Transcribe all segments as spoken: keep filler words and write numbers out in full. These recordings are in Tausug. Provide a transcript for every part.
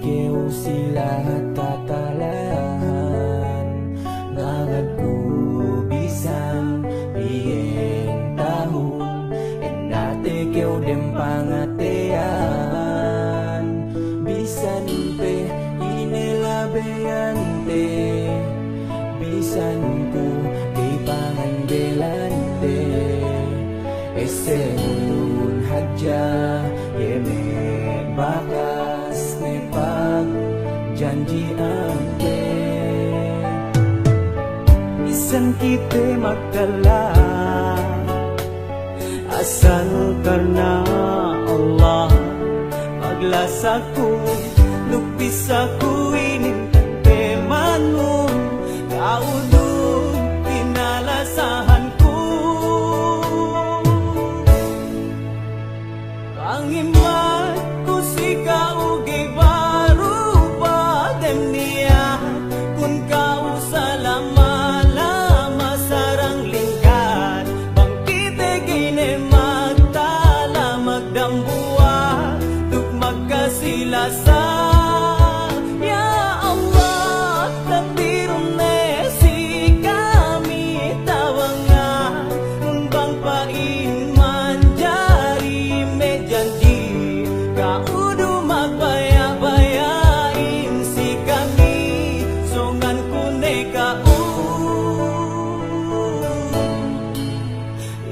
Kew sila ha tatalaan, ngagad ku bisan piyeng tahun, in dati kew dem pangatayan, bisan pe ini labeyan te, bisan ku di pangandelan te, ese ulun hadja, yeme bakas ne pagjanjian te. Misan kite magkala, asal karna Allah, paglasa ku, lupis aku ini te manun, kaudun, kinalasahan ku. Pangiman ku si kau gay baru ba dem niya, kun kau salama-lama sarang lingkat, bang kite gay ne magtala magdambuwa, duk magkasi-lasa. Ya Allah, takdir ne si kami tabangan, bang pa in manjari me janji, kaudun magbaya-baya in si kami, songan ku ne kau.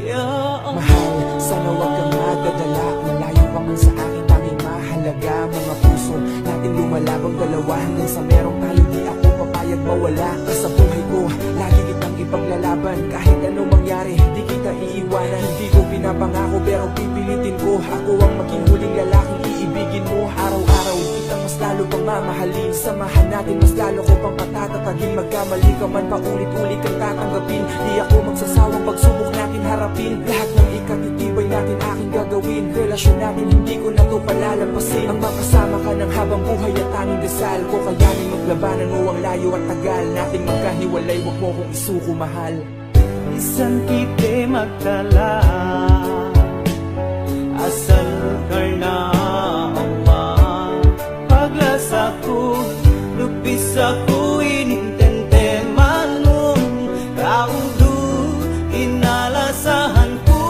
Ya Allah. Mahal, sana wag kang mag-alala. Malayo pa man sa akin tanging mahalaga, mga puso natin lumalaban dalawa. Hanggang sa meron tayo, di ako papayag mawala ka sa buhay ko. Lagi kitang ipaglalaban, kahit anong mangyari, di kita iiwanan. Hindi ko pinapangako, pero pipilitin ko. Ako ang maging huling lalaking iibigin mo. Araw-araw kitang mas lalo pang mamahalin. Samahan natin, mas lalo ko pang patatatagin. Magkamali ka man, paulit-ulit kang tatanggapin. Di ako magsasawang pagsubok natin harapin. Lahat ng ikatitibay natin aking gagawin. Relasyon natin hindi ko na to palalampasin. Ang makasama ka ng habang buhay at tanging dasal ko. Kayanin maglabanan mo ang layo at tagal nating magkahiwalay. Wag mo kong isuko, mahal. Misan kite magkala, asal karna Allah, paglasa ku, lupis aku ini tente manun, kaudun, kinalasahan ku.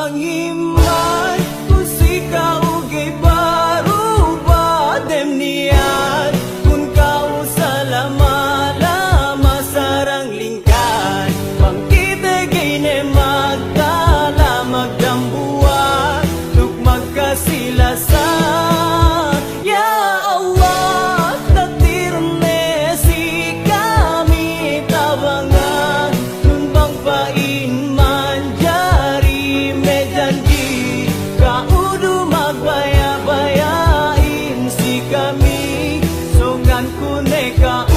Pangiman ku si kau gay baru ba dem niya, kun kau salama-lama sarang lingkat, bang kite gay ne magtala magdambuwa, duk magkasi-lasa. Ya Allah, takdir ne si kami tabangan, nun bang pa in manjari me janji, kaudun magbaya-baya in si kami, songan ku ne kau.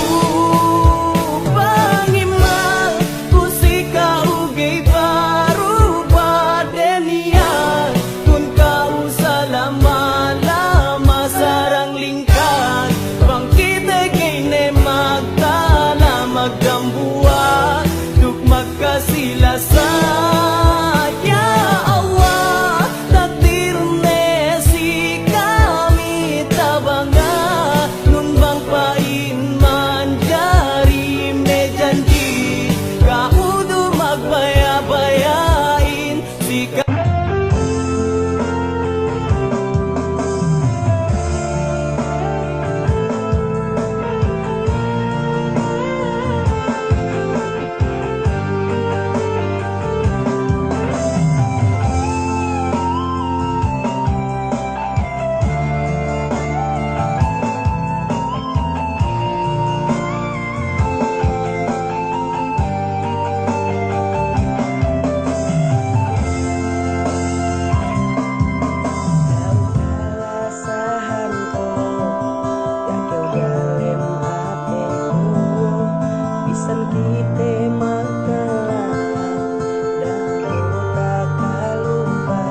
Pangiman ku si kau gay baru ba dem niya, kun kau salama-lama sarang lingkat, bang kite gay ne magtala magdambuwa, duk magkasi-lasa. Ya Allah, takdir ne si kami tabangan, nun bang pa in man Minsan kita makalang, dahu ta kalupa,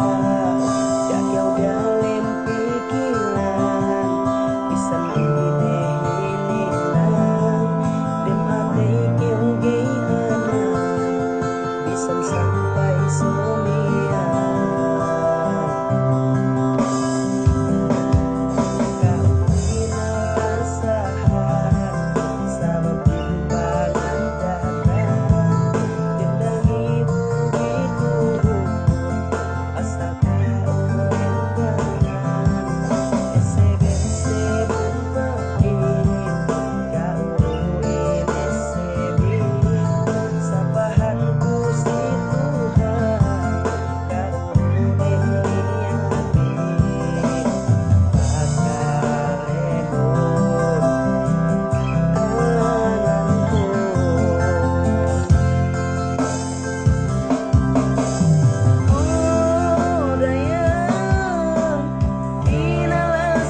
kagiyaw dalem pikilan, minsan kita hinilang, dem atay kiyaw giyanan, minsan sampay sumiyan. Kaw pinapasahan, sabab timbangan datan, gandang ibu itu, asa kaw rindanan, eseben-seben pain, kaw ini sebi, sapahan ku si Tuhan, kaw ini niyabi, pakalehon tangan ku. O dayang kinalasahan,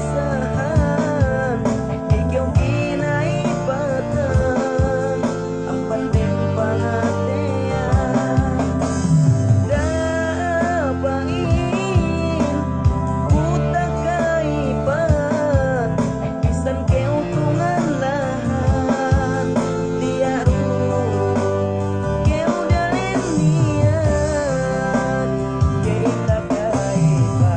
ikaw kinaipatan, amban dem pangatayan, dapain ku takaipat, minsan kiyautungan lahat, tiyaru kiyaudalim niya, kita kaipat.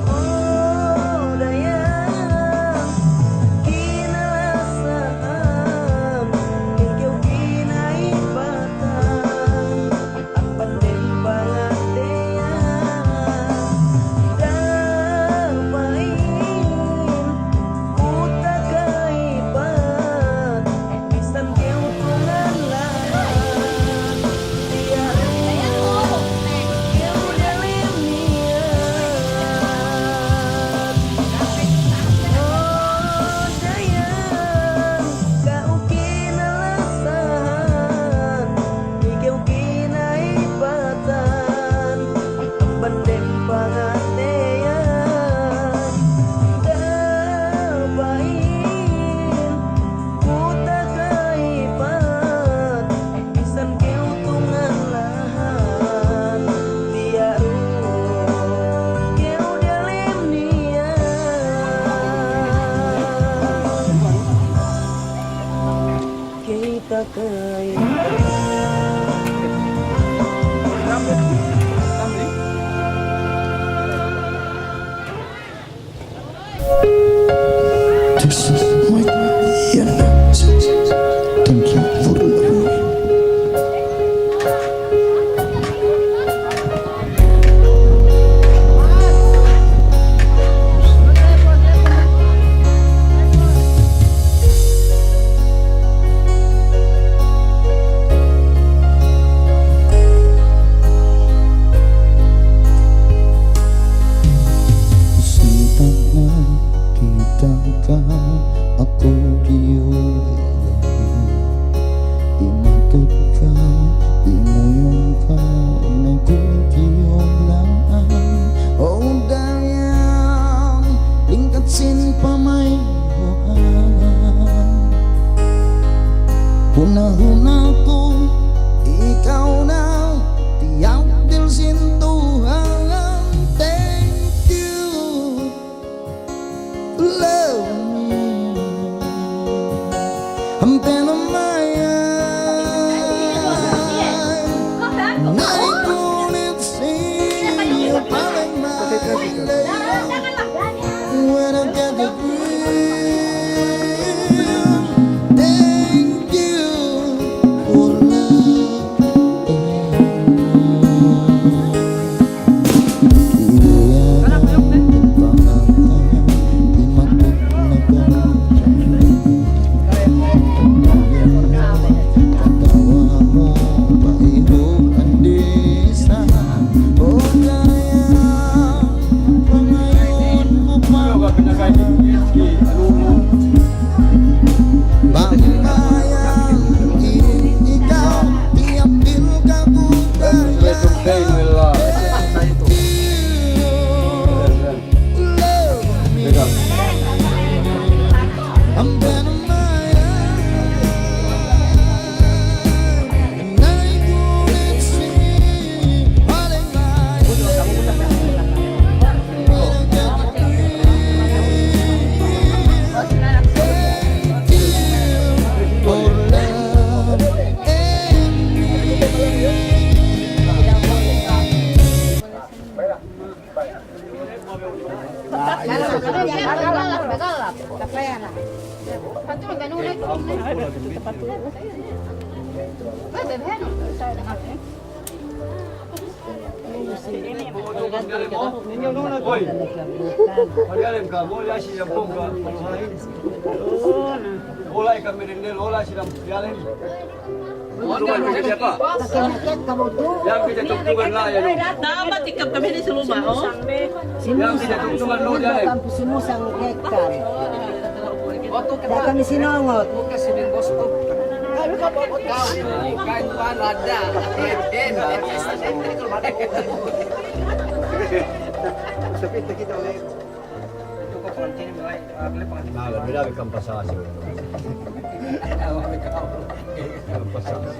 O dayang kinalasahan, ikaw kinaipatan, amban dem pangatayan, dapain ku takaipat, minsan kiyautungan lahat, tiyaru kiyaudalim niya. O dayang, kaw kinalasahan, ikaw kinaipatan, amban dem pangatayan, dapain ku takaipat, minsan kiyautungan lahat, tiyaru kiyaudalim niya. Kita kaipat. This is my Thank you for loving me. Sinta na kita ka aku kiyuy Imatud kaw, imuyum kaw, in aku kiyulan. O dayang, lingkat sin pamayhuan. Hunahuna ku, ikaw na, tiyapdil sin Tuhan. Thank you. Love me. I'm telling my eye. Naipunit siya pa rin na. When I get the green, thank you for love. Hoy. Pag-alim ka, mula siya pong ka, puluhain. Wala' kami rin nila, wala' silang pag-alim. Tugtugan mu kita pa. Yan kita tugtugan na yan, oh. Dapat ikaw kami ni Suluma, oh. Yan kita tugtugan, no, yan, eh. Dapat kami sinungut. Sapit na kita ulit. Ah, labi-labi kan pasasi. Kan pasasi.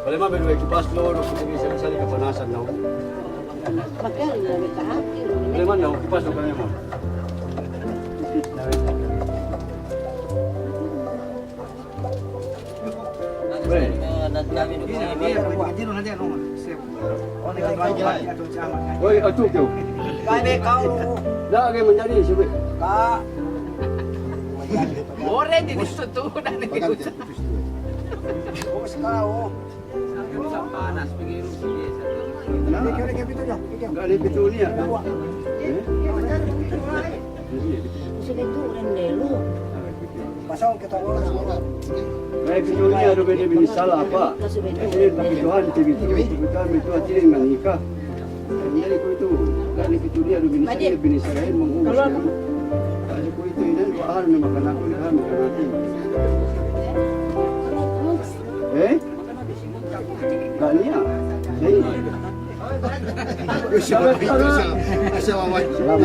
Bale man, bale, kipas lo, no, kita bisa, bisa di kapanasan na. Bale man, no, kipas lo kami mo. Hoy, atu kaw. Kami kaw. Da, kay manjari, sabi. Ka. Ore, di gusto to, dali. Ubus ka, oh. Sa panas, pag-inom sa iyesa. Ikaw, ikaw, ikaw, ikaw, ikaw. Gani pitu niya. Eh? Gusto nito, rin, Lelo. Pasal kita oras, oras. May pitu niya, ano ba niya minisala pa? Kasi may pitu, pitu, pitu, pitu, pitu, pitu, pitu, pitu, pitu, Hindi ko ito, gani ko ito niya, luminis niya, binisarahin, manghugas niya. Kasi ko ito, inan ko, ah, na makanako, na makanako. Eh? Gani ah. Sige. Siya, siya, siya, wawan. Siya,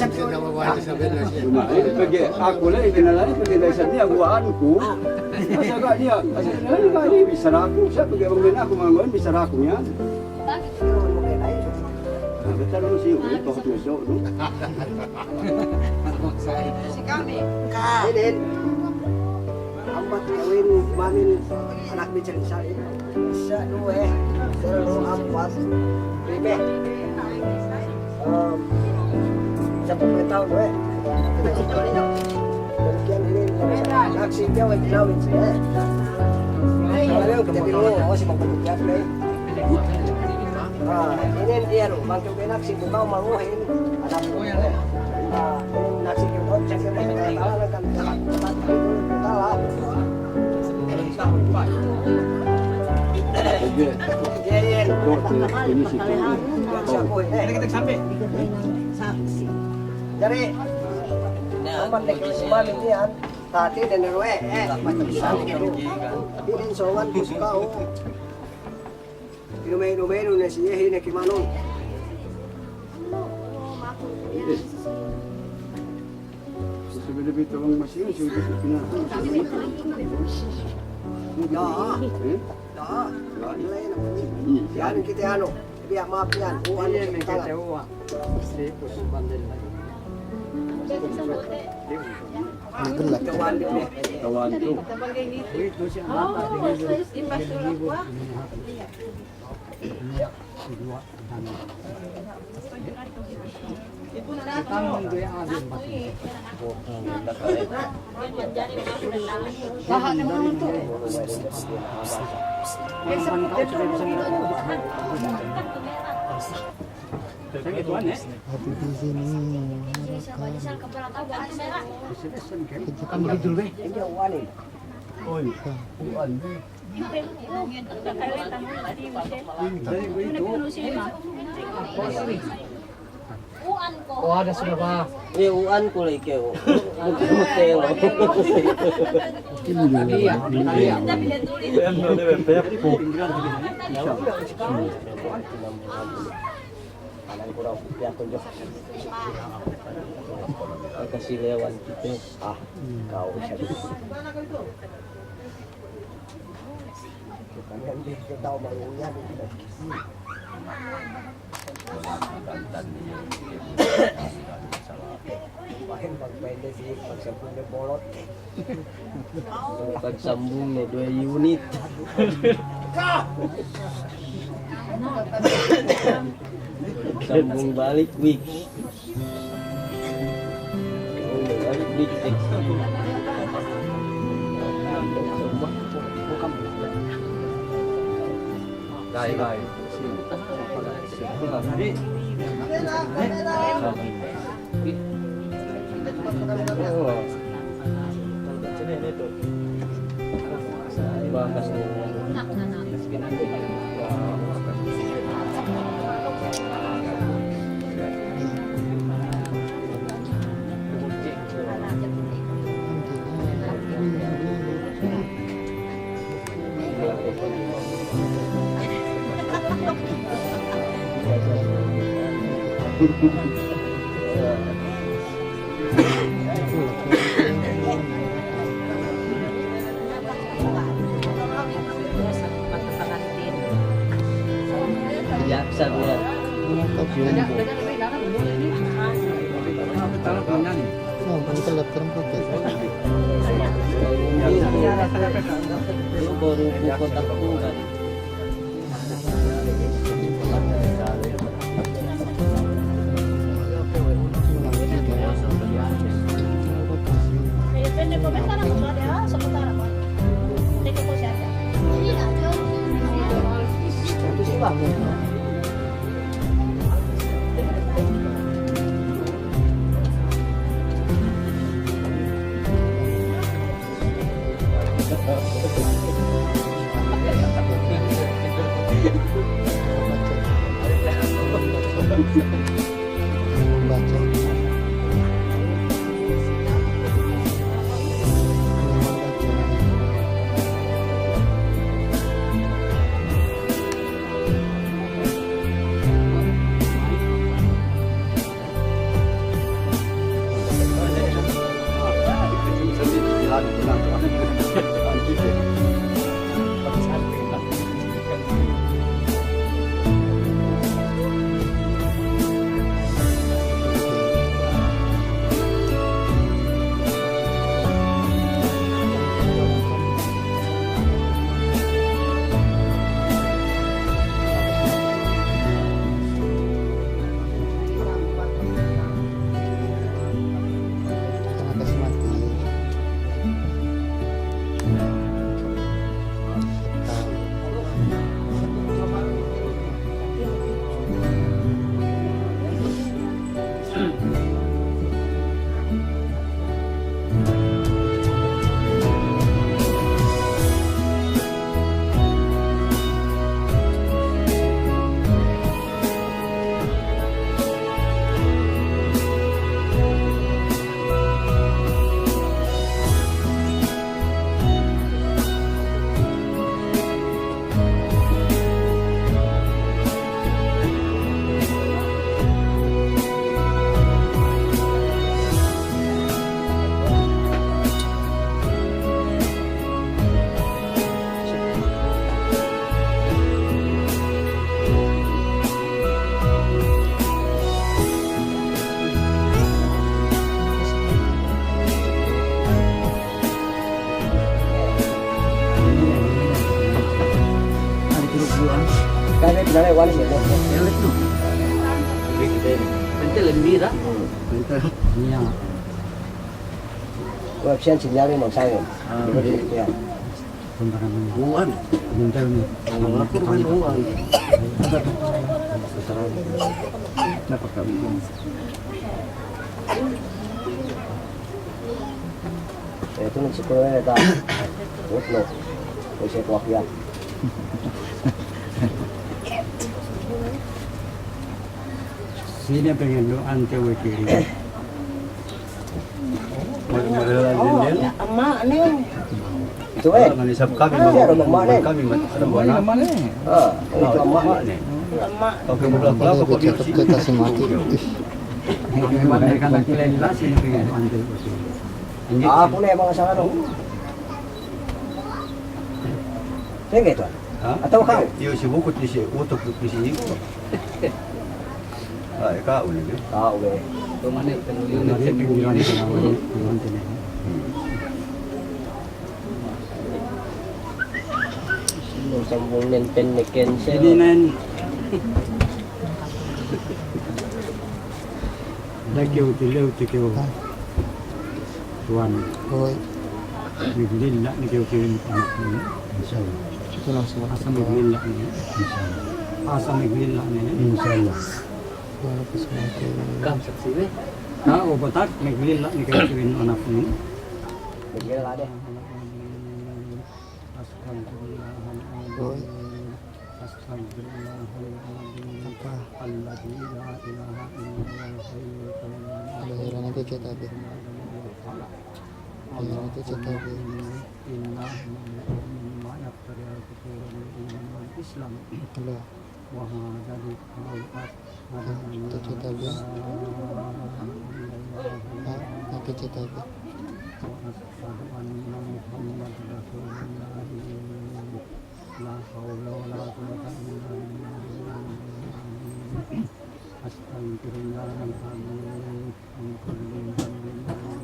siya, wawan, siya, siya. Pag ako lang, ikinalay, pag ikinalay sa niya, buwaan ko. Asa ka niya? Asa ka niya? Bisara ko. Siya, pag ako ngayon, ako mga ngayon, bisara ko niya. Ah, betul lu sih, ini kok nyosok lu. Si kami. Ka. Inin. Ambat kawin, mamin, anak mi cari-cari. Sa duwe, telu, ampat, lime. Um, sa pagkataon, duwe. Demikian ini, naksi dia, wajib lawin, eh. Kalau kita bingung, oh, si pagkatapos, eh. Ah, ini dia, no. Mangkil kay naksi, bukaw manguhin. Anak ko, eh. Ah, ini naksi, yung object, yung mga kailangan, kan, kan, kan, kan, kan, Sige. Sige, sige. Ito, ito, ini si Tony. Siya po, eh. Ini kita sampai. Saksi. Dari, aman na kayo sumali niyan. Tati, dan ruwe, eh. Ini, so, one, two, three, four. Inumin-umin na siya, hinakimanon. Yes. Gusto ko na bitaw ang machine, so ito ko pinatay. Daa. Eh? Daa. Daa. Yan ang kita, ano. Biya, maaf yan. Uwan mo sa kita. Uwan. Sipos, bandel na. Kawan tu. Kawan tu. Happy birthday ni Waraka. Kamu tidur, be. Oi. Uan ko. Oh, ada sudah, ba? Eh, uan ko lagi kayo. Mutay-mutay, oh. Iya, iya. Alam ko raw, kaya ko Diyos. Kasi lewan kita. Ah, kau siya. Bukan kan dia, dia tahu baru yan. Pahin pagpahinda si pagsampung na bolot. Pagsambung na duwa unit. Sambung balik, wig. Yaksa niya. Oh, ang kalat ka ng pagkain. Baru buko takbuhan. Web siya, sinyal yung magsayang. Ah, okay. Yan. Buwan. Mental ni. Ang mga kurban, buwan. Napakabuwan. Ito, nagsukulo na ito. Utlo. Kasi kuwak yan. Sino ang pinganduan, Te Wikiri? Madala din din. Ama', ano yun? Ito eh. Ano, nisab kami, ano, mabubuhay kami, mat-, ano, wala. Ah, ito ama'. Ama'. Pag kumulang-kulang, pag kita si Mati. Iban na ikan ang kilala, sino pa yung ante ko siya? Hindi. Ah, ako na yung mga sa ano. Sige, ito. Ha? Atawa ka? Yung si Bukut ni si Utok ni si Iko. Ah, ikaw ulit yun. Ah, okay. Ito man eh, pero yun, Mari, yung pinili ko na yun, yung ante na yun. Hmm. Sino sa mong nenten ni Ken, sir? Hindi na yun. Lakiw, tilaw, tikiw. Tuwan. Hoy. Miglila, nikiw, kiw, anak niya. Inshallah. Ito lang sa Asa miglila niya? Inshallah. Asa miglila niya? Inshallah. Wala pa sa mga kiw. Kam, saksi, eh. Na, o batak, miglila, nikiw, kiw, anak niya. Miglila, deh. أستغفر الله العظيم. Hoy. أستغفر الله العظيم. Apa? الذي لا إله إلا هو الحي القيوم. Halo, hira na tiya tabi. Hira na tiya tabi. إنه مما يفتري الكفور من الإيمان والإسلام. Halo. وهذا القول أشهد أن لا إله إلا الله وأشهد أن محمدا رسول الله. لا حول ولا قوة إلا بالله. أستغفر الله العظيم من كل ذنب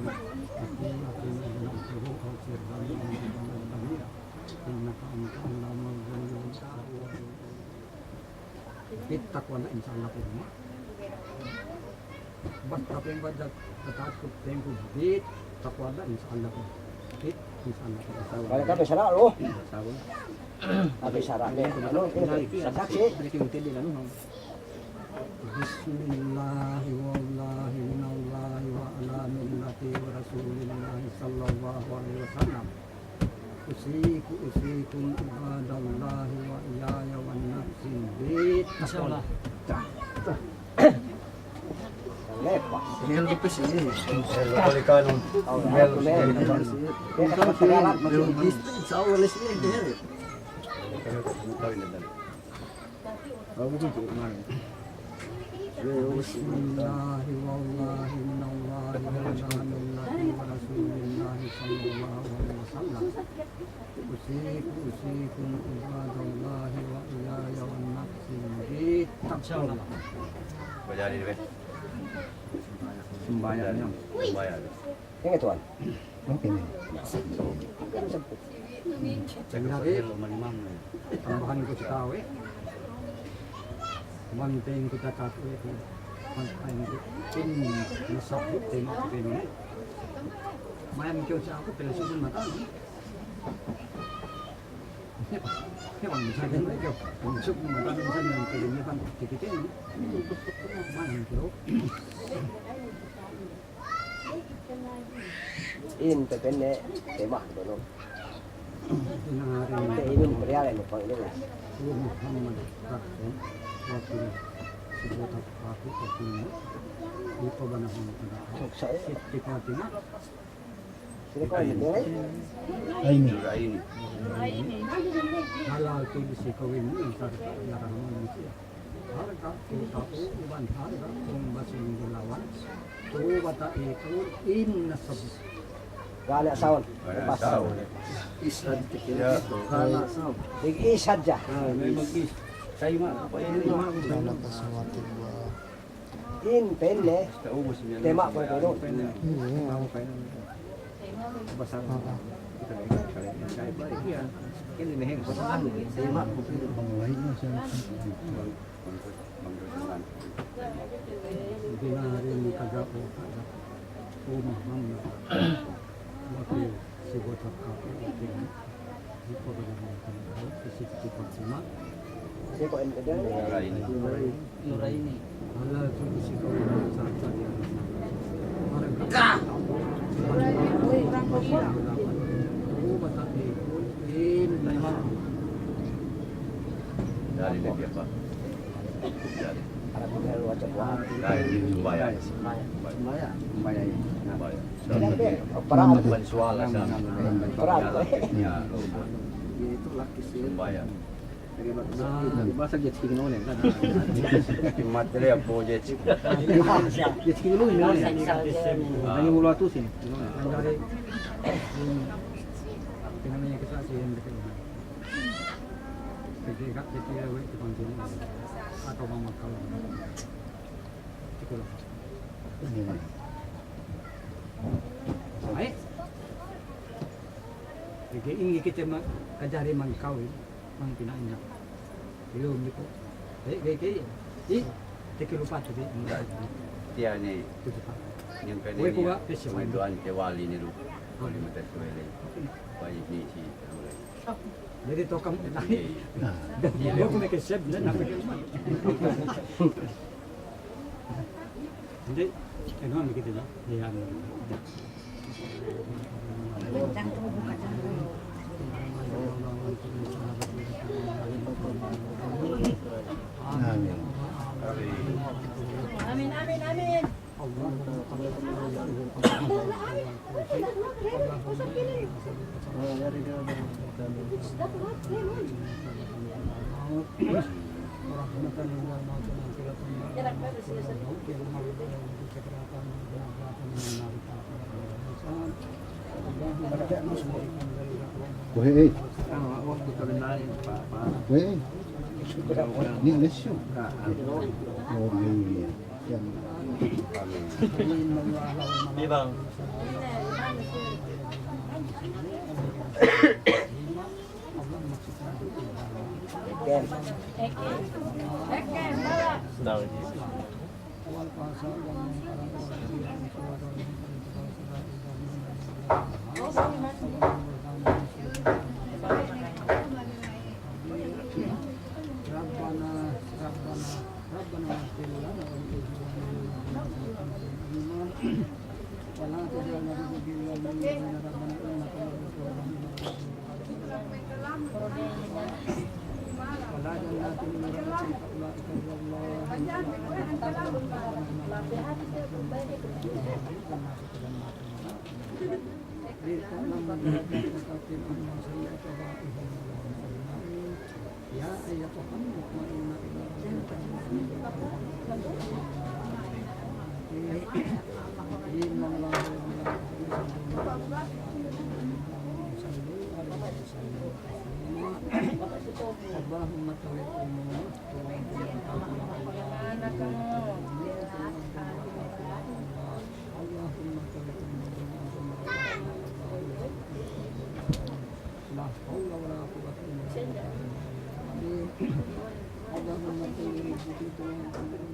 وخطيئة أذنبته أو سرا أو جهرا أو علانية إنك أنت علام الغيوب. Bit takwa na, insya Allah, ku ma. Basta pengkajat tatakut pengku bit takwa na, insya Allah, ku. Bit, insya Allah, ku. Balik ka, bichara, oh. Sabi. Bichara, eh. Ano, saksi? بسم الله والله من الله وعلى ملة رسول الله صلى الله عليه وسلم. أوصيك، أوصيكم عباد الله وإياي ونفسي بتقوى الله. Lepas. Mel ko pa siya eh. Mel ko pa siya. Mel ko pa siya. Mel ko pa siya. Sa wala siya eh. بسم الله والله من الله وعلى ملة رسول الله صلى الله عليه وسلم. أوصيك، أوصيكم عباد الله وإياي ونفسي بتقوى الله. Sumbayan niya. Sumbayan. Ingat, Tuan. Okay na. Lagi, tambahan ku sa tau eh. One thing ku tatak eh. One thing ku. In nasabut tema ku ini. Mayan ku sa aku, pero sa mata, no? Ini, ini, one thing ku. One thing ku, mata ku sa ini, kaya niya pang tikitin, no? Mayan ku. In pepenne tema dulu. Te ini pria le pang ini. Muhammad Rasul Rasul Sibutak aku Rasul. Di pa ba na hong kada? Suksa eh. Siti Fatima. Sino ko ini? Aini. Aini. Halal tu di si kawin ni, antar ka, ya, rahman ni siya. Harga, kita, uban, harga, kung basing dilawan, tu bata itu, in nasab. Gana sound. Gana sound. Isad, tikil. Ya. Gana sound. Ig isad ja. Ah, may mag-is. Kay ma, pa ini ma. Gana pa sa mga tigwa. In penne. Tema ko pero. Basa. Ini nih, basa. Dinari ni kagao. Uma mama. Wakil sibutak aku. Ikaw ba naman ang tanda? Kasi ito pa sima. Siko and Nuraini. Nuraini. Ala, ito si ko sa sa. Ka! Uy, urang ko siya. Uy, bata ni. In, Dari dia apa? Dari. Dari, sumbaya. Sumbaya. Sumbaya. Sumbaya. Para. Mansuala sa. Para. Ya, itu laki sih. Sumbaya. Bahasa jet ski gini kan. Materi apa jet ski? Jet ski dulu ini. Hanya mulu atu sini. Pinamanya kita sih yang dekat. Jadi, Kak, jadi, ya, weh, tukang sini. Atau mama kalau. Cukup. Baik. Jadi, ini kita ma-, kajari mangkawin, mang pinainnya. Belum gitu. Baik, baik, baik. Ih, tiga lupa tadi. Tiya ni. Itu, Pak. Yang kena weh, ni, kuha, ya, weh, doan ke wali ni lu. Wali mata suwele. Wali ni si, Jadi, to kamu tadi. Iya, iya. Dan dia aku nak save dan nak pergi rumah. Jadi, anu, begitu ya. Iya. Amin. Amin, amin, amin. Kuhi, eh. Kuhi, eh. Ni alis yun. Oh, ayun yan. Yan. Di ba? Down. ربنا، ربنا، ربنا اغفر لنا ولإخواننا الذين سبقونا بالإيمان ولا تجعلنا في قلوبنا غلا للذين آمنوا ربنا إنك رؤوف رحيم. ولا جنات من رحمتك أولئك الضالون. لتعلموا أن الله متقدم أن يصلي أجمعين. يا أيتها النفس المطمئنة ارجعي إلى ربك راضية مرضية. إن الله وملائكته يصلون على النبي، يا أيها الذين آمنوا صلوا عليه وسلموا تسليما. اللهم طول عمره. اللهم طول عمره. لا حول ولا قوة إلا بالله. آمين. اللهم صل وسلم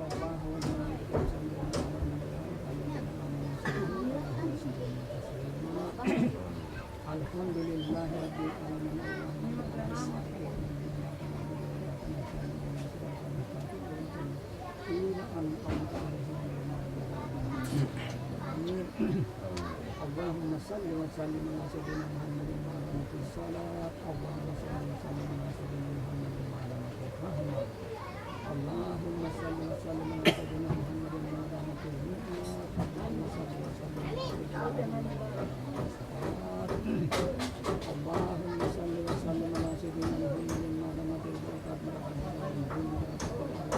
على الله والملائكة يصلون على النبي، يا أيها الذين آمنوا صلوا عليه وسلموا تسليما. الحمد لله رب العالمين، الرحمن الرحيم، مالك يوم الدين، إياك نعبد وإياك نستعين، اهدنا الصراط المستقيم، صراط الذين أنعمت عليهم غير المغضوب عليهم ولا الضالين. آمين. اللهم صل وسلم على سيدنا محمد وعلى آله وصحبه. اللهم صل وسلم على سيدنا محمد وعلى آله وصحبه. اللهم صل وسلم على سيدنا محمد وعلى آله وصحبه. اللهم صل وسلم على سيدنا محمد وعلى آله وصحبه. اللهم صل وسلم على سيدنا محمد وعلى آله وصحبه.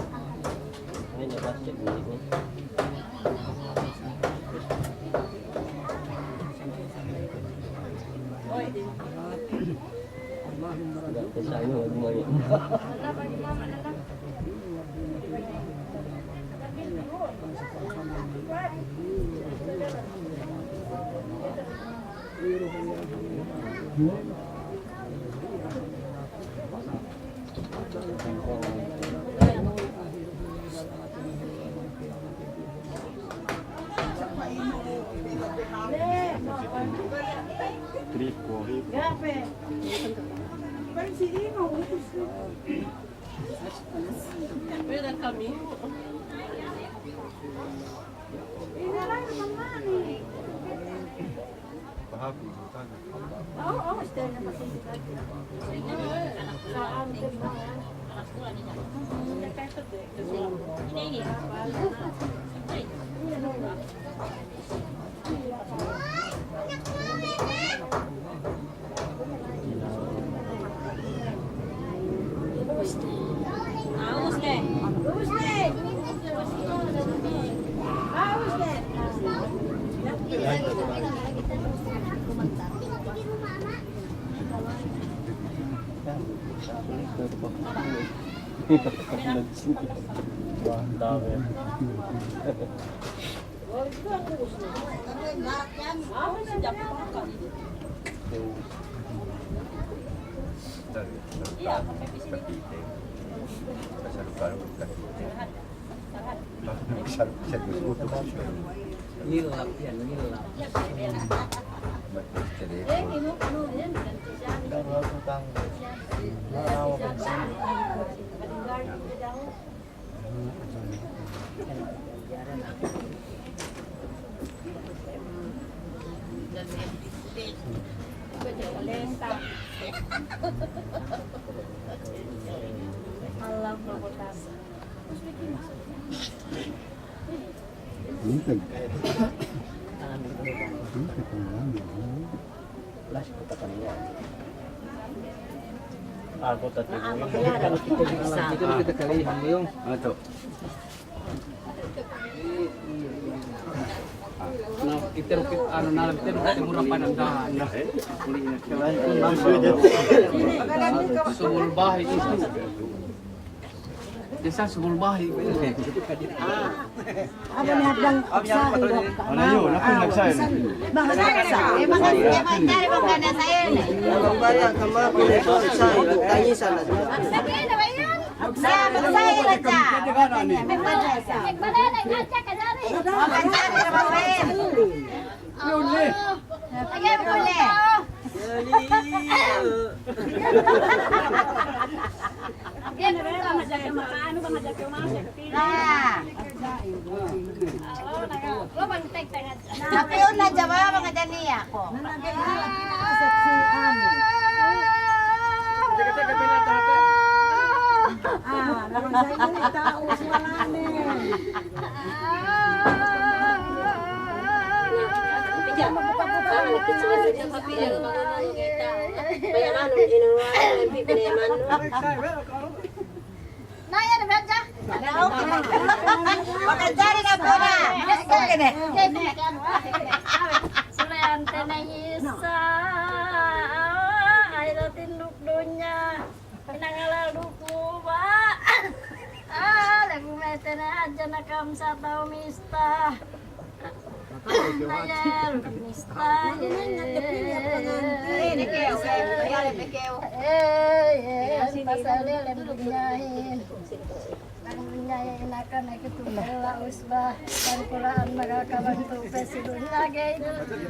Three, four. Pwede kami. Dami. Nilap yan, nilap. Aku tak tahu. Kita kali yang beliau. Ito. Na, kita, anu na, kita, kita mura pa ng dahan. Subul bahi itu. Isa subul bahi. Ano ni hadlang sa ilo? Ano yun? Ako yung nagsabi. Mga nagsabi. Eh, mga nagsabi. Ang baya, kama ko nito sa ilo, tangisan na. Sa, sa ilo siya. Magbanana, magbanana, magbanana. Lagi, puli. Ah. Napiun na jaba, mga daniya ko. Ah, lawan sa inyo, tao, suwalane. Makajari na po na. Okay na. Sulayan ta na isa. Ay, latin dunya. Pinangalal duku ba? Ah, lagu mete na hadja na kam sa tau mista. Nayal, mista, ye. Eh, ye, pasal lele, bunyahin. Bunyahin, akan na kitu bela usba. Kan Qur'an, magkakabantu, pesidunya, gay.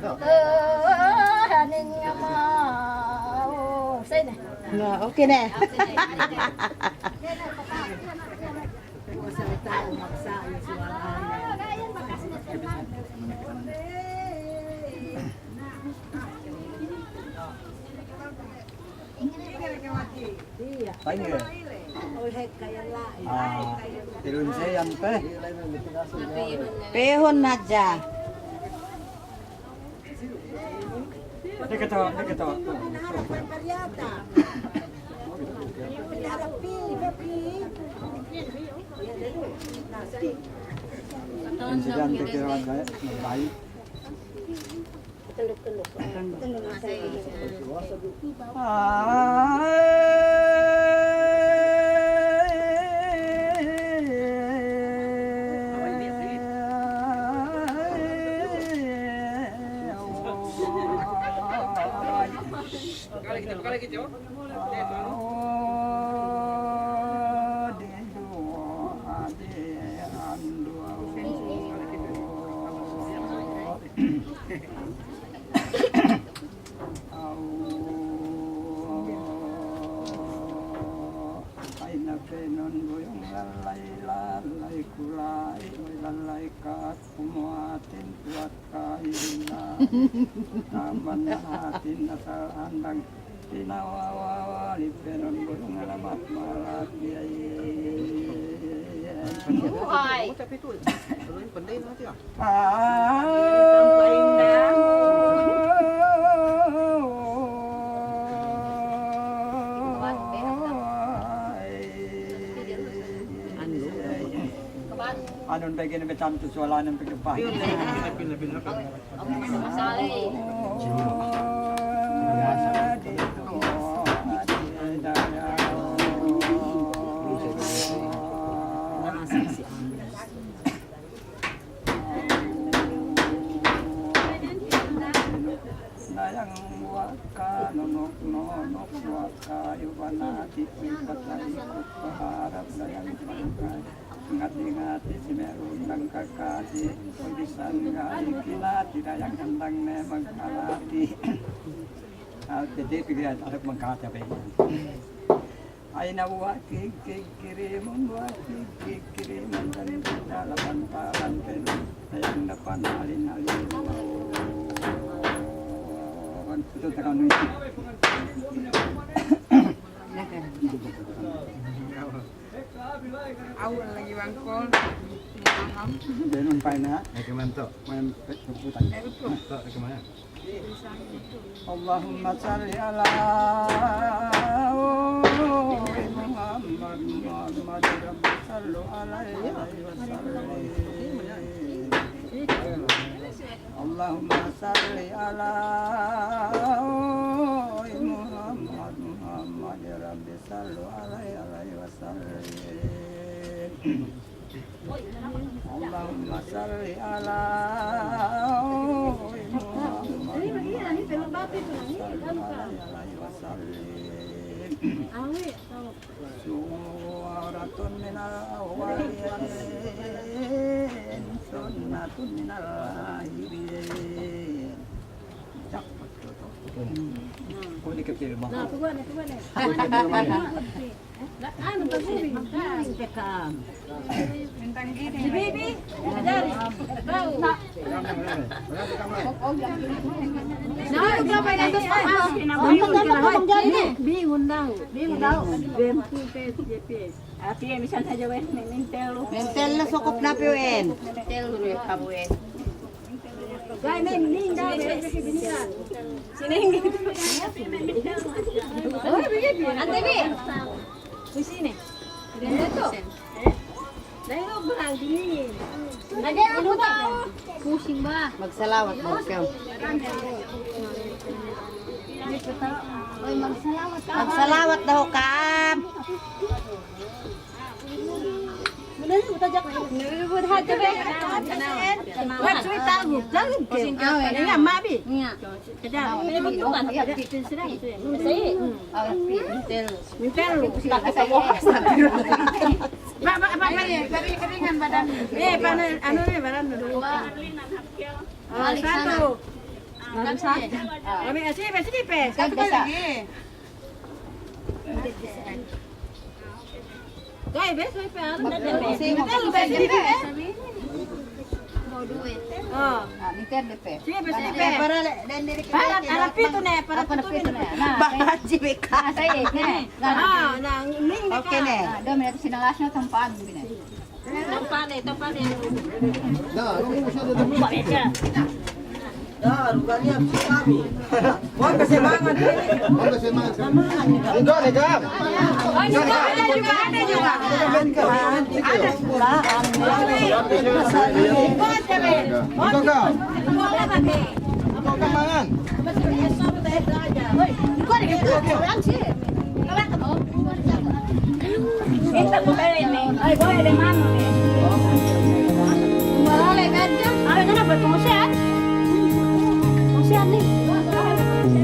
Oh, hanin nga mau. Sa'y na. Na, okay na. Pahingi. Ah, tilun siya yan, pe. Pehon na dya. Di ka tawa, di ka tawa. Insidente kaya gaya, nagbayi. Ah. Ay, na penun buyung lalay, lalay kulay, lalay kat kumuatin kuat kain na. Aman na atin na sa andang tinawawa, lipenun buyung alamat malat, ya, ya, ya, ya. Buhay. Anun bagi na betam tu sualan ang pagkapah. Masali. Dayang waka nonok nonok waka yubanati kuy patay ku paharap dayang pangkay. Ngati-ngati simeon nang kakati kuy bisan gali kinati dayang handang ne magkalati. Ah, tete pikiran arak magkati apa ini? Ay na buhat kig kig kirimun buhat kig kig kirimun dan kita lapan palan pen. Ayang dapan halin halin. Ito takan ni. Awal lagi bangkol. Mahal. Ganun pa na. Ay, kamanto. Mayam pagputan. Ito, kamanto. اللهم صل على محمد، محمد، رب صل عليه وسلم. اللهم صل على محمد، محمد، رب صل عليه، عليه وسلم. اللهم صل على محمد صلى الله عليه وسلم. سورة من الأولين، سنة من الآخرين. Kuha ni kapil mo. Na, kuha na, kuha na. Kuha na, kuha na. Anu ba guru? Bintang gini. Si Bibi, dari. Tahu. Na, bingun daw. Bingun daw. Ati, misan hadja, weh, mintel. Mintel na sukup na, pi, weh. Mintel, weh, kamu, weh. Pusing ba? Magsalawat, magkaw. Oy, magsalawat. Magsalawat daw kam. Ba, ba, ba, ba, eh, paano, ano na, paano? Ah, satu. Ano, sige, sige, pe. Satu pa lagi. Kaya, bes, may pera. Mag-, mag-, mag-, mag-, mag-, mag-, Oh. Ah, minter de pe. Sige, bes, sige, pe. Para le-, dan diri kita para, para pito na, para pito na. Na, para pito na. Baka si Beka. Ah, sige, ne. Ah, na, ning, okay, ne. Ah, doon, may sinangas na tampaan, bine. Daru kaniya si kami. Huwag kasi mangan. Huwag kasi mangan. Ikaw, ikaw. Ikaw, ikaw. Ikaw, ikaw. Ikaw, ikaw. Ikaw, ikaw, mangan.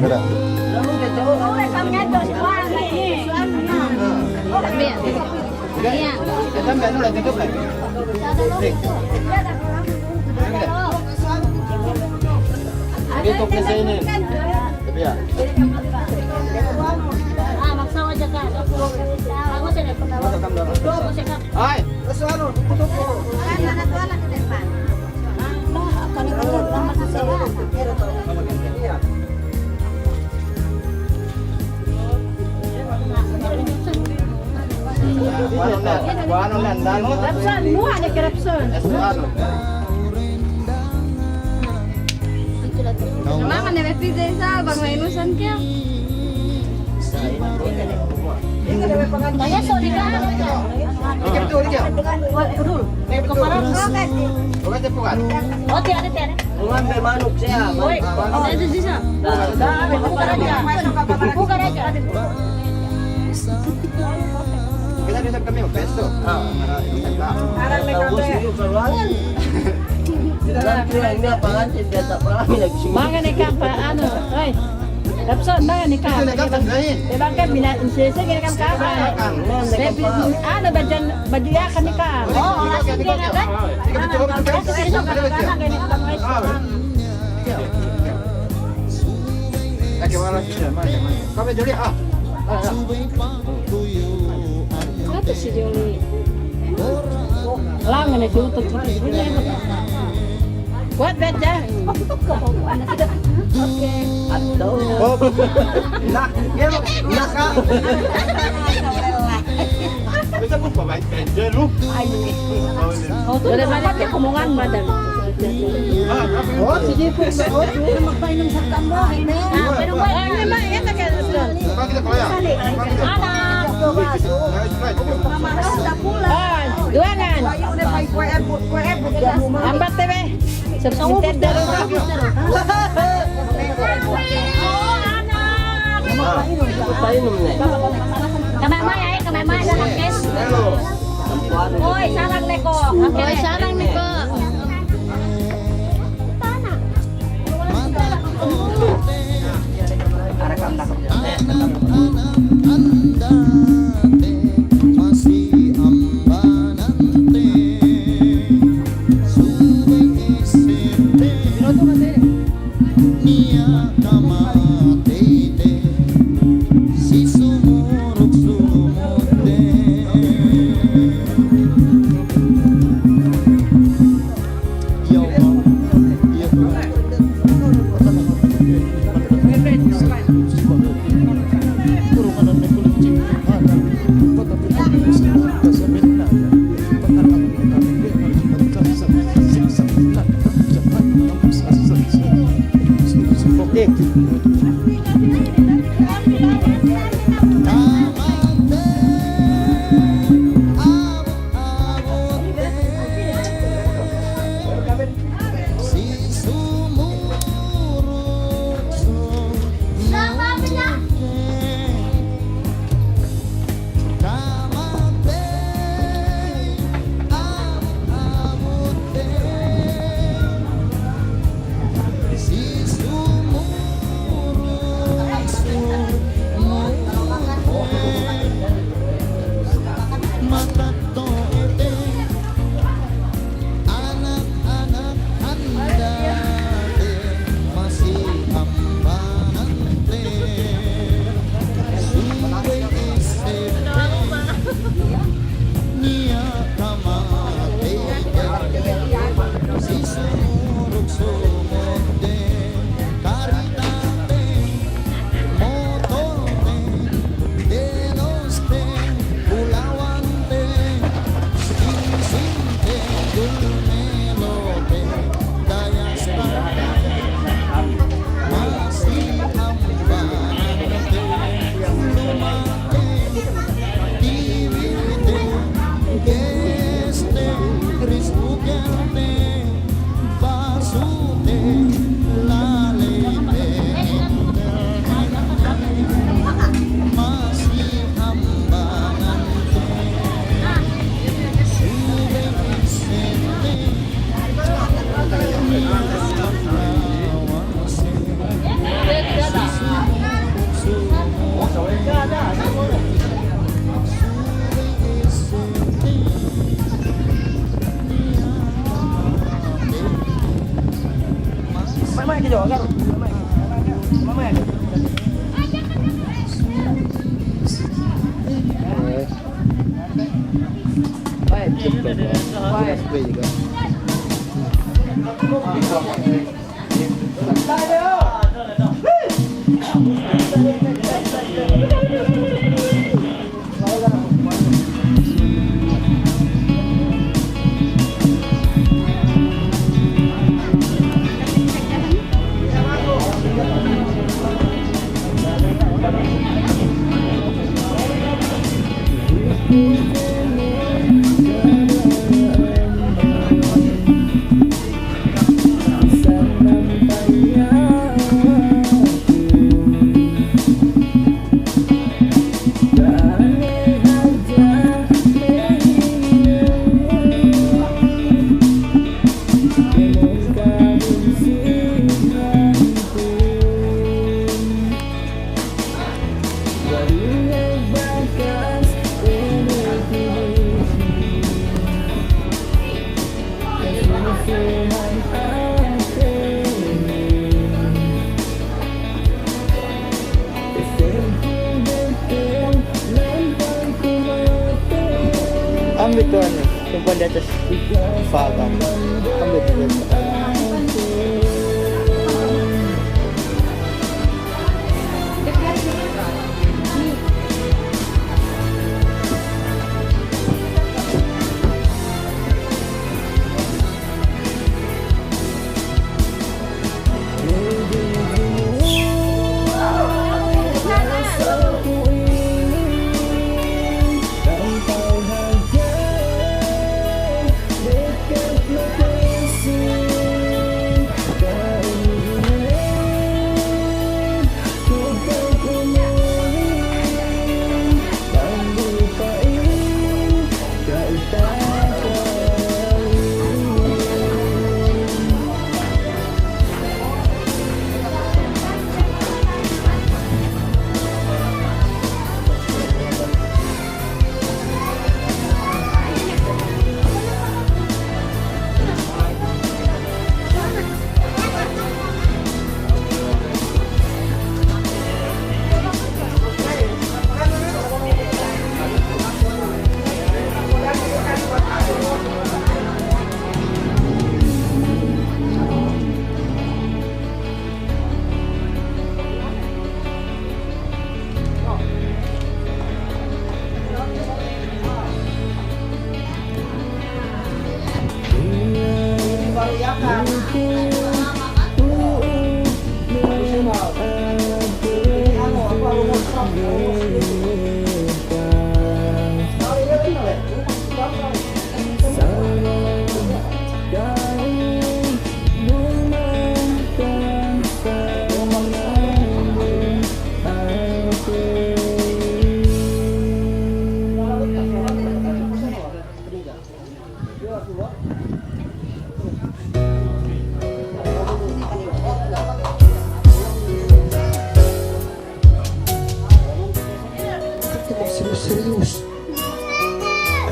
Mira. Ayan. Ayan. Dito ka sa inin. Sabi ya. Ah, magsawa dyan ka. Ako sila. Ay! Kaso ano, tutup ko. Kuwan na, kuwan na, dami. Rapson, muha na ka Rapson. Mama, nabipid sa bang may inusan ka. Kaya, sorry ka. Ikip tu, ikip. Wal, Rul. May kumpara. Okay, pukan. O, tiyan, tiyan. Ulan may manok siya. Uy, manok. Ano siya? Buka na dyan. Buka na dyan. Kita bisa kami, peso. Ah, marami. Parang may kape. Sila lang sila, hindi, pangansin, beta pa kami nagsimula. Mga ni Kapa, ano, oy, Tapos, na, ni ka. Ito, nagkakasal na eh. Diba, ka, bina-, insese, gini ka, ka. Baby, ano ba dyan? Badiya ka ni ka. Oo, oras yung gini ka. Lagi, wala siya, mali, mali. Kami, dali, ah. Ah, ah. Ato si Johnny. Langan na siya, utot. Kuwat, bet, ya. Okay. Atlo. Oh. Na, na ka. Bisa mo pa ba, Angel, no? Ay. Oh, wala man natin kumungan, madam. Oh, sige po, sir. Oh, magpainom sa tambay. Ah, pero wala. Ay, naman, yan, tagal. Bakit ako yan? Ana. Ay, duwangan. Ambat, tebe. Submitted na rin. Kamay-maya, eh, kamay-maya na lang, guys. Oy, sarang ni ko. Oy, sarang ni ko. Ito ano, yung pandeta sa Fagang. Ang bibigat.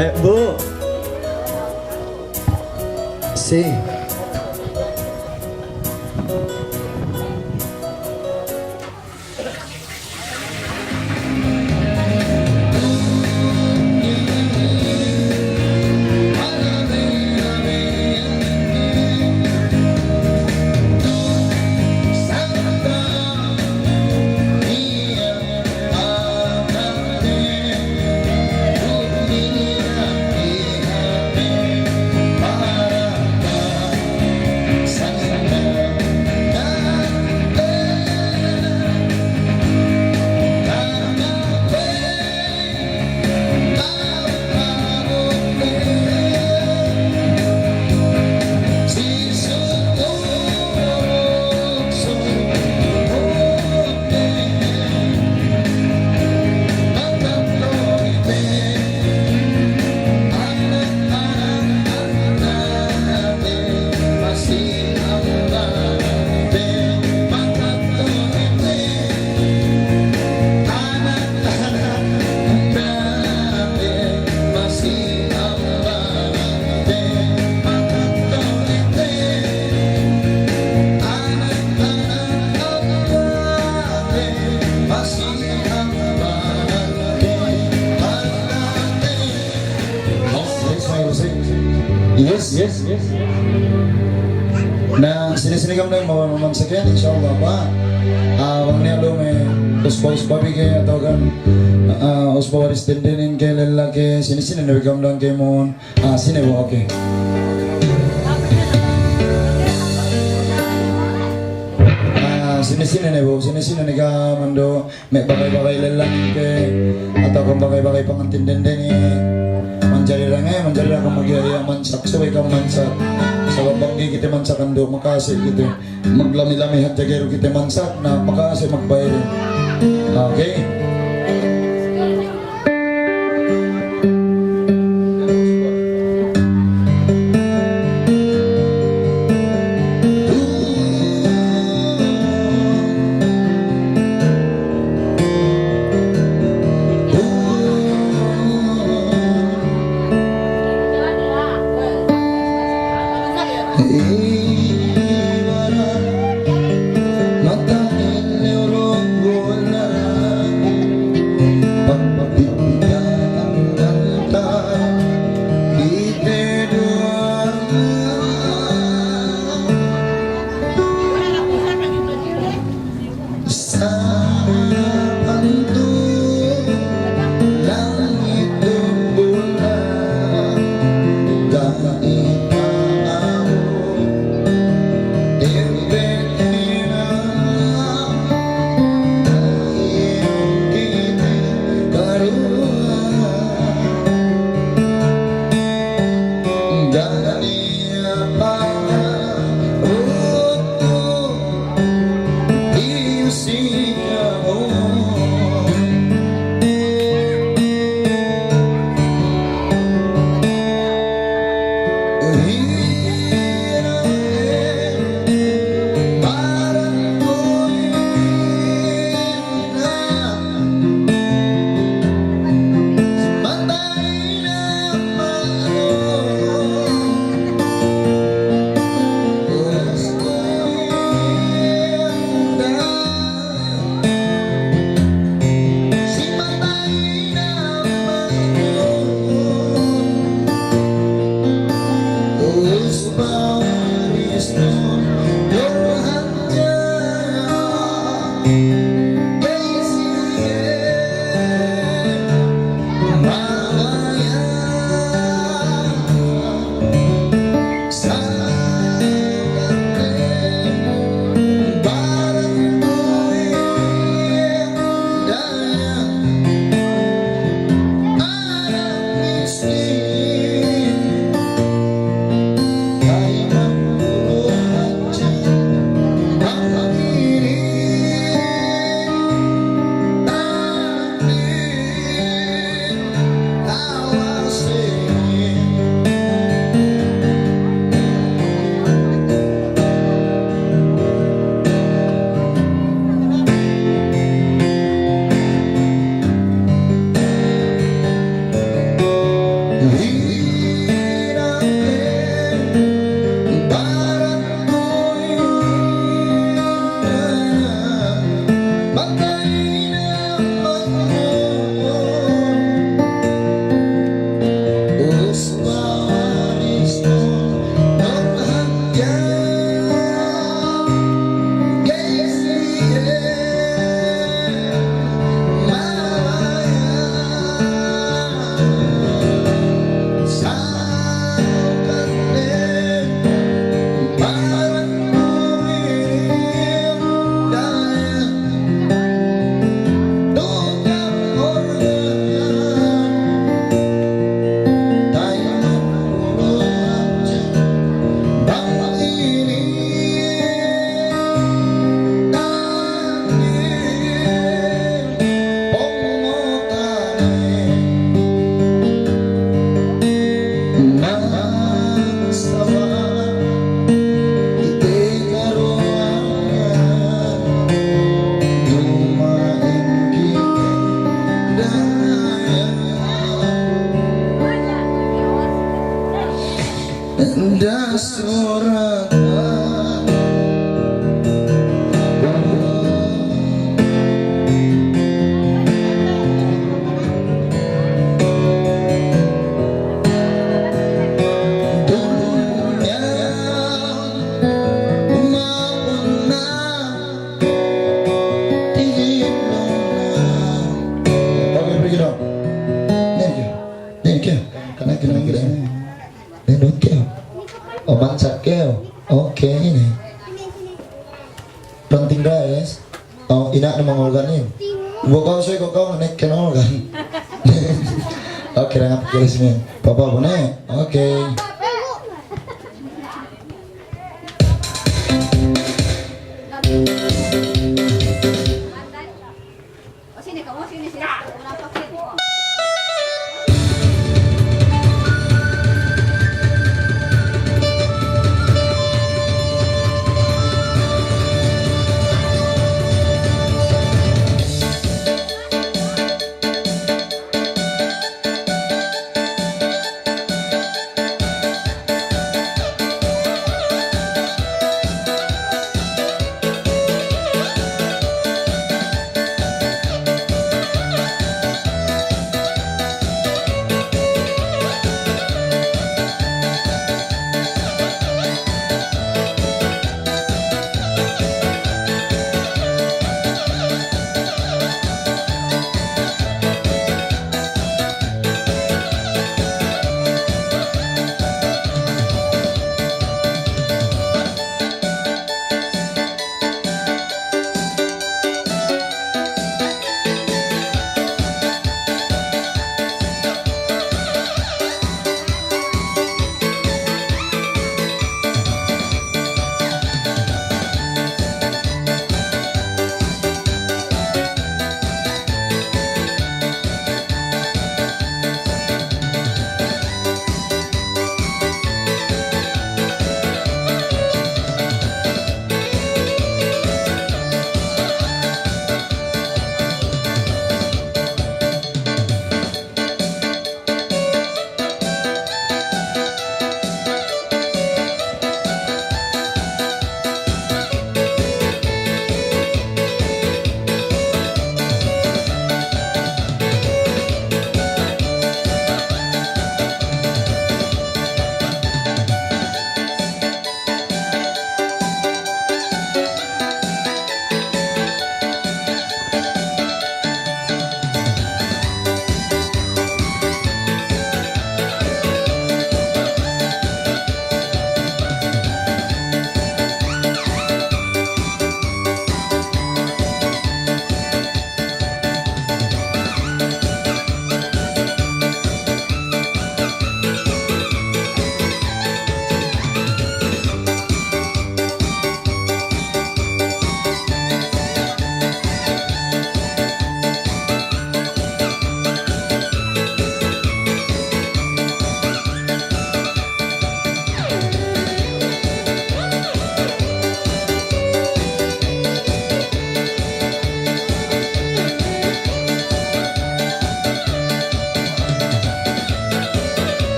Eh, Bu. Si. Yes, yes, yes. Na, sini-sini kamu na yung mamamansakin, insya Allah, pa. Ah, bang niya lo may usba-usba bigay atawa kan, ah, usba waris dindinin kay lalaki, sini-sini na bigam lang kay mon. Ah, sini, bu, okay. Ah, sini-sini na, bu, sini-sini na ka, mando. May bagay-bagay lalaki, atawa kan bagay-bagay pangantin dindin, eh. Manjari ra ngay, manjari ra kamu magiya-iya mansak, subay kamu mansak. Sabab bang di' kita mansak andu', makaasi kita. Maglami-lami hadja gairu kita mansak, na makaasi magbayad. Okay? Okay, break it up. Thank you. Thank you. Thank you. Thank you. Thank you. Thank you. Oman sa kayo. Okay, ini. Planting rice. Oh, ina' na mangorgan ini. Bukaw sa' ikaw, ikaw, naik ka na organ. Okay, rangap ko rin siya. Papa po na eh. Okay.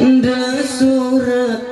Tanda surat.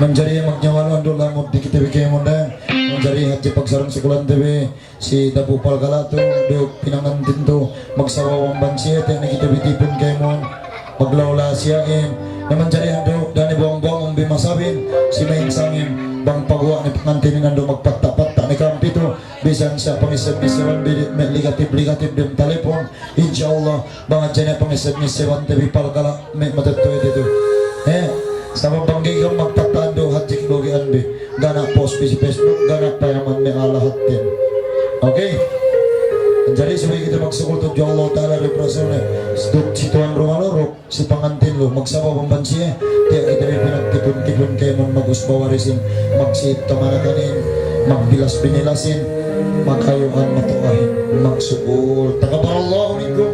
Manjari magnyawal andu' lamud di kita bikin mundang. Jari hati pagsarang-sukulan ta bi, si Dabu Palkala tu, duk pinangantin tu, magsabab amban siya, tiya' na kita bitipun kaymu, maglaw-law siya in. Na manjari andu', dayn ha buang-buang umbi masabin, si main sangin, bang paguwa' ni pangantin in andu' magpatta'-patta' ni kampi tu, bisan siya pangisab-isab, bi-, bi-, negative-negative di' talipun, insya Allah, bang hadja niya pangisab-isab, Dabu Palkala, may matatuy didtu. Eh, sabab bang di' kaw magpatta' andu', hadja kibugian bi. Gana post bi si Facebook, gana payaman mi alahatin. Okay? Manjari subay kita magsukul tudju Allah Ta'ala di' prasuna. Duk si tuan rumah lu, duk si pangantin lu, magsabab amban siya. Tiya' kita bi pinagtipun-tipun kaymu mag-usba warisin, magsiit kamanakanin, magbilas binilasin, magkayuan matuahin, magsukul. Taqabbalallahu minkum.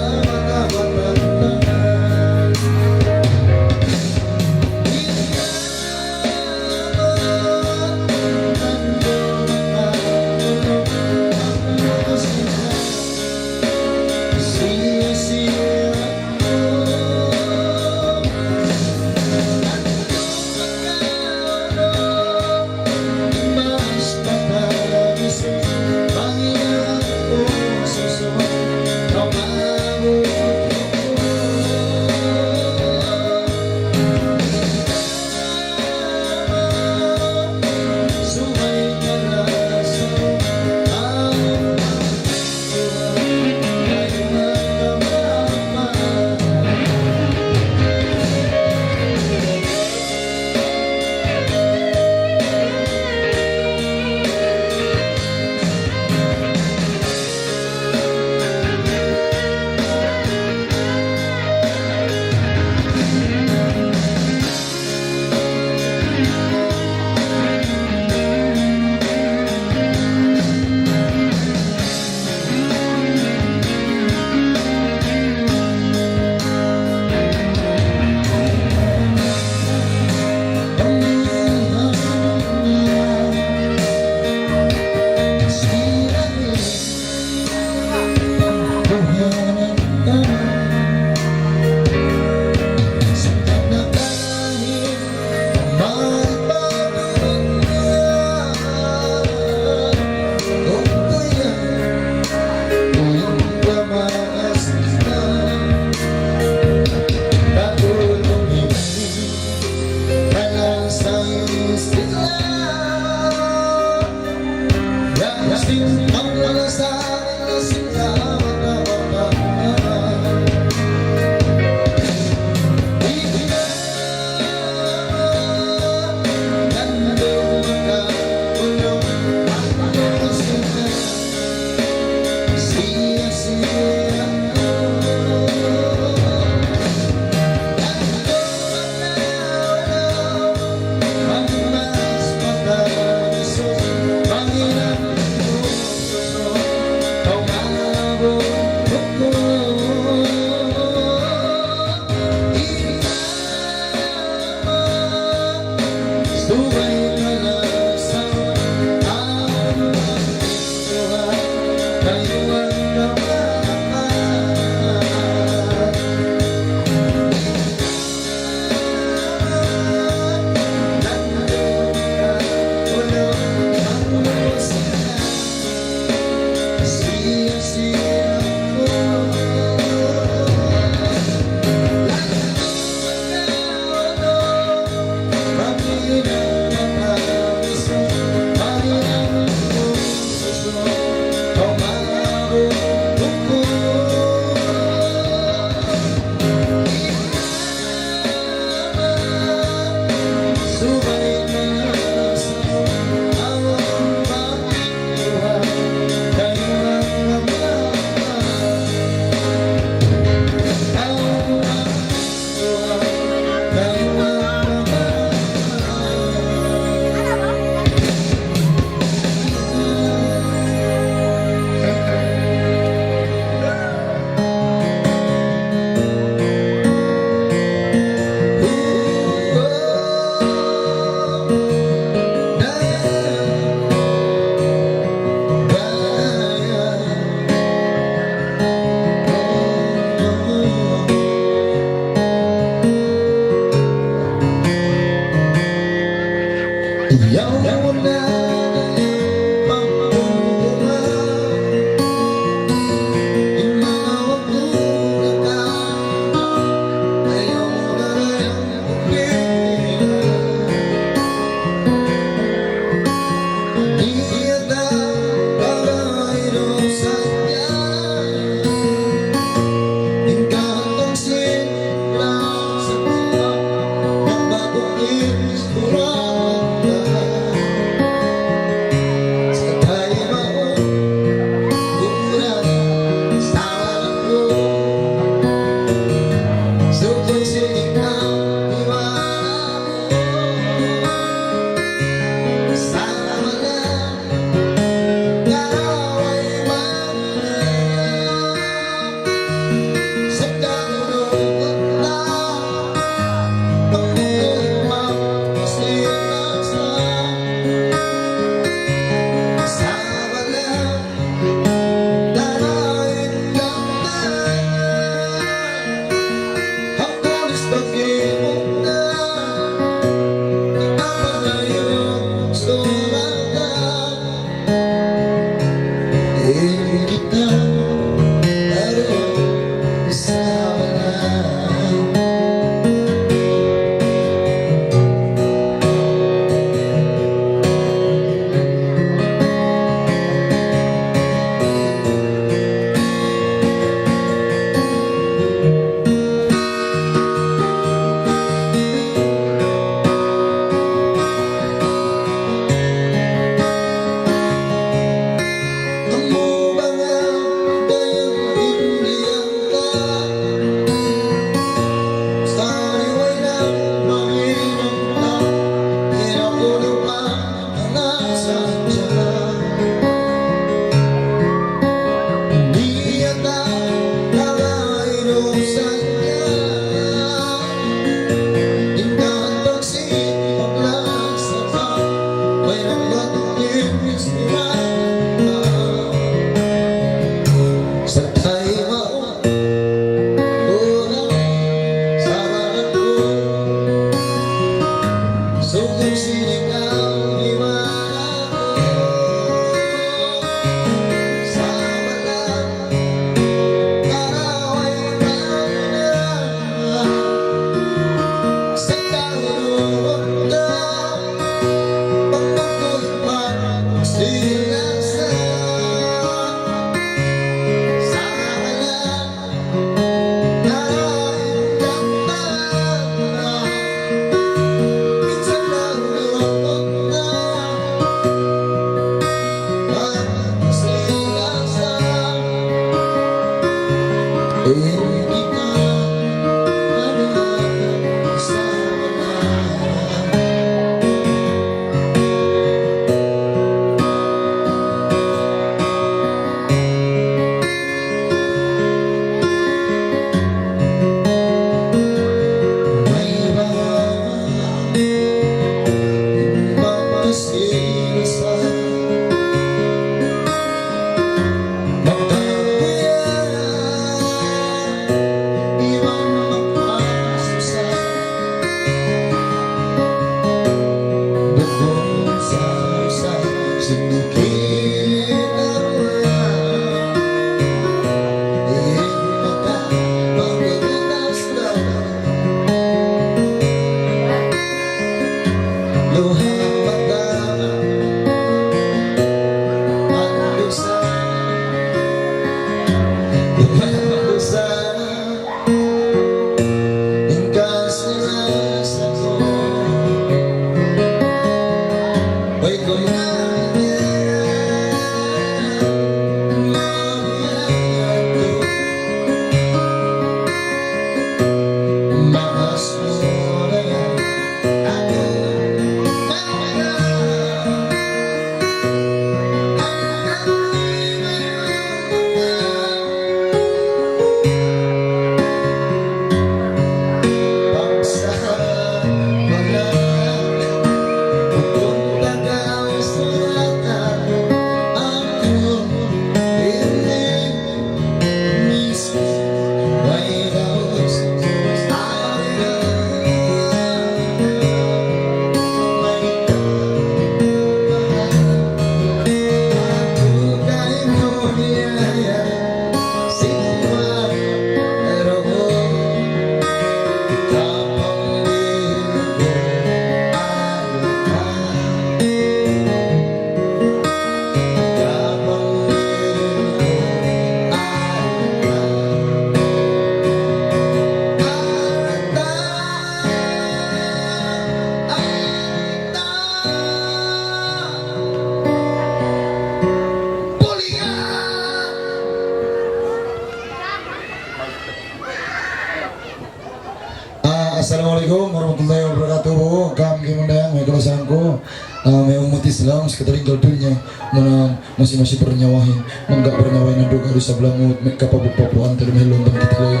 Assalamualaikum warahmatullahi wabarakatuh. Kamu gimana, manga kalasahan ku? Ah, manga ummat Islam, sekalian, dunya, muna masi-masi parnyawahin, mangga' parnyawahin na duga du sablamut, mekka papu-papuan, talu melon bang kita lay.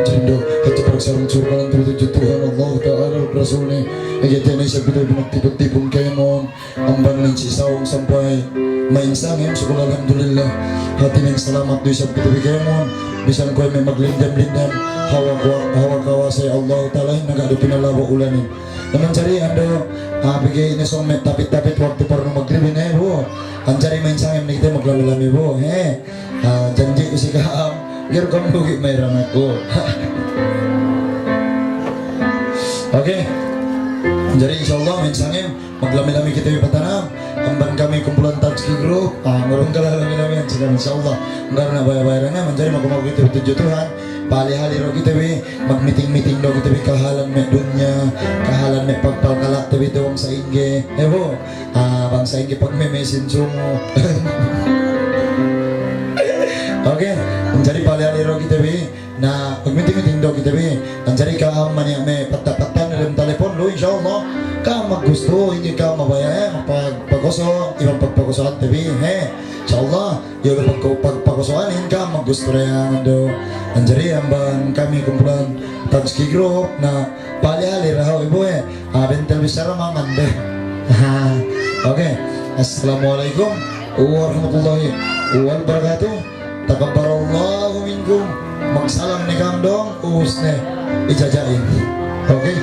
Jarindo, hati parasarang surga, tudju Tuhan Allah Ta'ala, Rasul niya. Agi tiyan isab kita magtipun-tipun kaymu. Amban niya si sawung sampay main sangem, sukul alhamdulillah. Hati niya salamat du isab kita bi kaymu. Bisan kuwe' me' maglindam-lindam, hawak wa-, hawak kawasa Allah Ta'ala in naga' du pinalawa ulanin. Na manjari andu', ah, pigi ini song me' tapit-tapit waktu parnu magrib ini, bu. Manjari main sangem ini kita maglami-lami, bu. He. Ah, janji' ku si Kaam, biya' kamu lugi' mayran aku. Okay. Manjari insya Allah main sangem. Maglami-lami kita bi patanam. Amban kami kumpulan Tazki Group. Ah, murung kala lami-lami yan sila, insya Allah. Karna' baya'-baya' na, manjari magumaw kita bi tudju Tuhan. Pahali-hali ro kita bi, magmiting-miting ro kita bi, kahalan me' dunya, kahalan me' pagpalkala' kita bi tuwang sa ingge. Eh, bu, ah, bang sa ingge pagmemesin sumu. Okay, manjari pahali-hali ro kita bi. Na, pagmiting-miting daw kita bi. Manjari kaam maniya' me' patta-patta na dalam telepon lu, insya Allah. Kaam maggustu, hindi kaam mabaya', eh, pag-, pagkusu, iban pagpakusuan ta bi, he. Insya Allah, yun pag-, pag-, pagpakusuan, in kaam maggustu ra yan daw. Manjari amban kami kumpulan Tazki Group, na pahali-hali ra haw ibu, eh. Ah, bentel bichara mangan de. Okay. Assalamualaikum warahmatullahi wabarakatuh. Takabbarallahu minkum. Magsalam ni kandong, ubus ne. Ijajain. Okay?